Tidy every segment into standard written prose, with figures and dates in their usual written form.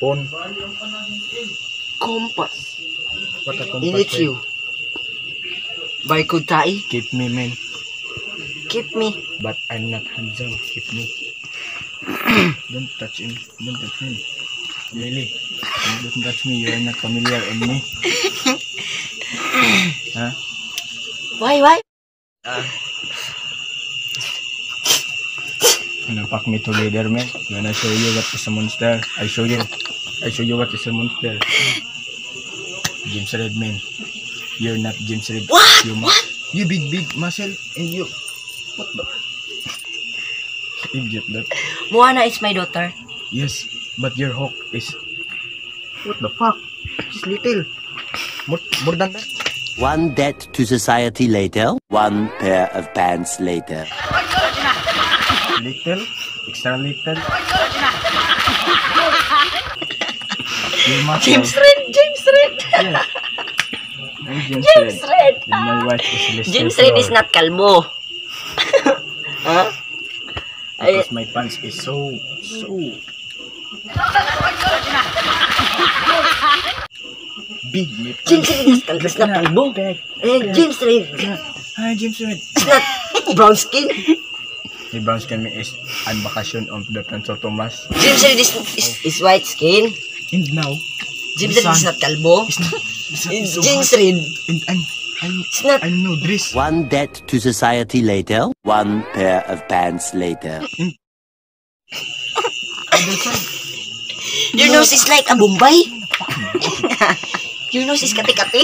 Phone. Compass. What a compass. In it you. By Kutai. Keep me, man. Keep me. But I'm not handsome. Keep me. Don't touch him. Don't touch me. Really. Don't touch me. You are not familiar on me. Huh? Why? Wanna pack me together, man? Gonna show you what is a monster. I show you. I show you what is a monster. James Redman. You're not James Red. What? You What? You big big muscle and you. What the? Idiot that. Moana is my daughter. Yes, but your hawk is. What the fuck? It's little. More than that. One debt to society later, one pair of pants later. Little, extra little. Your muscle. James Red. James Red. Yes. I'm James, James Red. Red. And my wife is Lester James Red is Flor. not kalbo. Huh? Ay, Because my pants is so big. My pants. James Red is kalbo. Is not kalbo. Big. Eh, James Red. Hi, James Red. Is not brown skin. The brown skin is I'm vacation on the Santo Tomas. James Red is white skin. And now, James The Red is sun not kalbo. it's not, it's not, it's so James hot. Red And I'm, is not I'm no dress. One debt to society later, one pair of pants later. Other side. Your nose is like a Bombay. Your nose is kati-kati.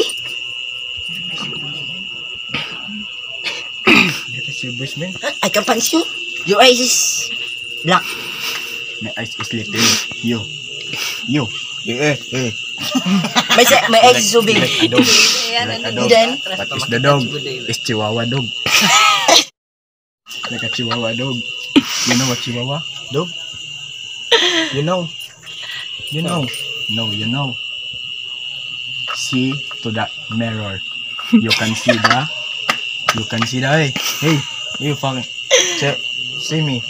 That is your voice, man. Huh? I can punch you. Your eyes is black. My eyes is little. You. You. Eh, eh. My eyes is so big. Like a dog. Like a dog. Then, What is the dog? It's Chihuahua dog. Like a Chihuahua dog. You know what Chihuahua dog? You know. You know. No, you know. See to the mirror. You can see the. You can see the. Hey, hey, you fucking. See me.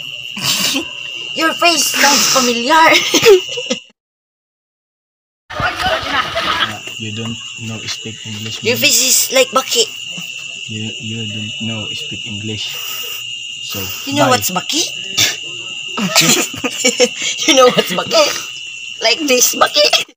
Your face sounds familiar. You don't know speak English. Your Man. face is like Baki. You don't know speak English. So You know bye. what's Baki? You know what's Baki? Like this Baki.